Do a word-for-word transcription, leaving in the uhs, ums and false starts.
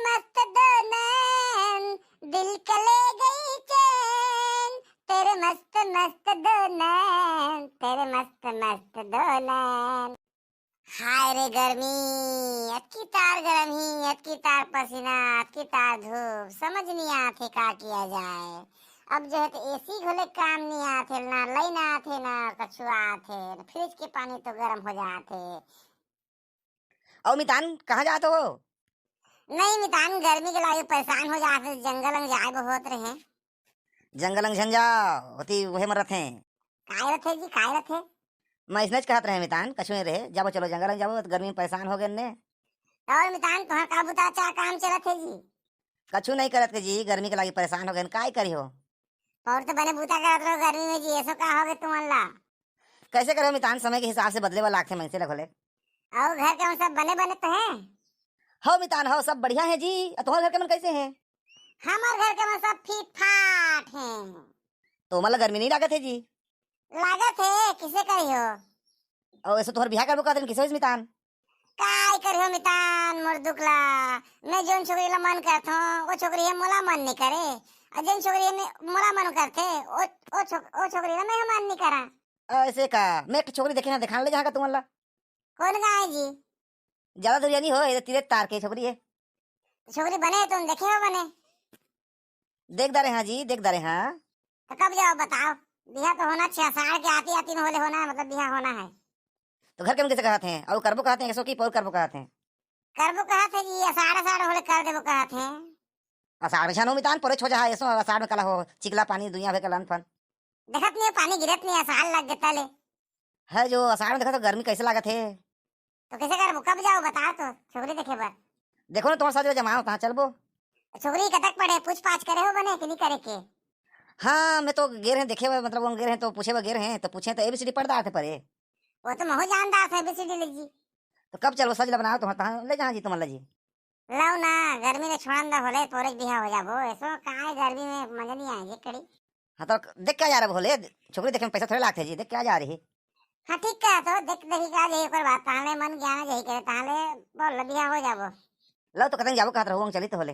मस्त दो नैन, दिल के ले गई चैन, तेरे मस्त मस्त दो नैन, तेरे मस्त मस्त दो नैन। हाय रे गर्मी, अतकी तार गरम ही, अतकी तार पसीना, अतकी तार धूप, समझ नहीं आथे का किया जाए। अब जो है तो एसी घोले काम नहीं आथे, ना लाइन आथे, ना कछुआ आथे, ना फ्रिज के पानी तो गरम हो जाथे। अउ मितान, कहाँ जात हो? नहीं मितान, गर्मी के लागी परेशान हो जात हे, जंगल अंग जाए बर होत रहे। जंगल अंग झन जाओ, होती वहे मन रथे। काय रथे जी, काय रथे? मैं इसने च कहत रहे मितान, कछु नहीं रहे, जाबो चलो जंगल अंग जाबो, तो गर्मी में परेशान हो गए ने। और मितान, तुहार का बुता चा काम चलत हे जी? कछु नहीं करत के जी, गर्मी के लागी परेशान हो गए, काय करी हो? और तो बने बुता करत रहो गर्मी में जी, ऐसो का हो गए तुमन ला? कैसे करो मितान, समय के हिसाब से बदले वाला लागथे मनसे ला घोले। और घर के मन सब बने बने तो हैं? हो मितान, हो सब बढ़िया है जी। अ, तुम्हारे घर के मन कैसे हैं? हमारे घर के मन सब फिट फाट हैं। तो ओमन ला गर्मी नहीं लागत है जी? लागत है, किसे कही हो? और ऐसे तुम्हारे बिहार करबो कहते हैं, किसे होइस मितान? काय करिहो मितान मोर दुख ला, मैं जोन छोकरी ला मन करथो, वो छोकरी हे मोला मन नहीं करे, और जोन छोकरी हे मैं, मोला मन करथे, वो, वो, छोक, वो छोकरी ला मैं मन नहीं करा। ऐसे का? मैं एक ठो छोकरी देखे ना, दिखान ले जहाँ का तुमन ला। कौन गाय जी? ज्यादा दूरिया नहीं हो, ये तीरे तार के छोकरी है। छोकरी बने तुम देखे हो बने? देख दारे हाँ जी, देख दारे हाँ। तो कब जाओ बताओ? बिहा तो होना छे, आषाढ़ के आती आती में होले होना है, मतलब बिहा होना है। तो घर के मन कैसे कहत हैं? और करबो कहत हैं, ऐसो की पौर करबो कहत हैं? करबो कहत है जी, आषाढ़, आषाढ़ होले कर देबो कहत हैं। आषाढ़ में छानो मितान, परे छो जहा, ऐसो आषाढ़ में कला हो, चिकला पानी दुनिया भर के लन फन। देखत नहीं, पानी गिरत नहीं, आषाढ़ लग गता ले। है जो आषाढ़ में देखा तो गर्मी कैसे लागत है? तो कैसे करबो, कब जाओ बताओ तो छोकरी देखे बर? देखो ना, तुम्हारे साथ जो जमाओ, तहाँ चलबो। छोकरी कतक पढ़े, पूछ पाछ करे हो बने कि नहीं करे के? हाँ, मैं तो गेर हैं देखे बर, मतलब वो गेर हैं तो पूछे बर गेर हैं, तो पूछे तो एबीसीडी पढ़ डारथे परे। वो तो महू जान डारथे एबीसीडी ले जी। तो कब चलबो, सज ला बनाओ तो तहाँ ले जहाँ जी तुमन ला जी। लाओ ना, गर्मी ने छोड़न दा होले, पोरे के बिहा हो जाबो। ऐसो काय गर्मी में मजा नहीं आए जी कड़ी। हाँ तो देख क्या जा रहे भोले, छोकरी देखे में पैसा थोड़े लागथे जी, देख क्या जा रही। हाँ ठीक कहा तो, देख देखी का जाही ओकर बात, ताहले मन ज्ञान जाही करे, ताहले बोल बिहा हो जाबो। लो तो कतन जाबो कहत रहो, चली तो होले।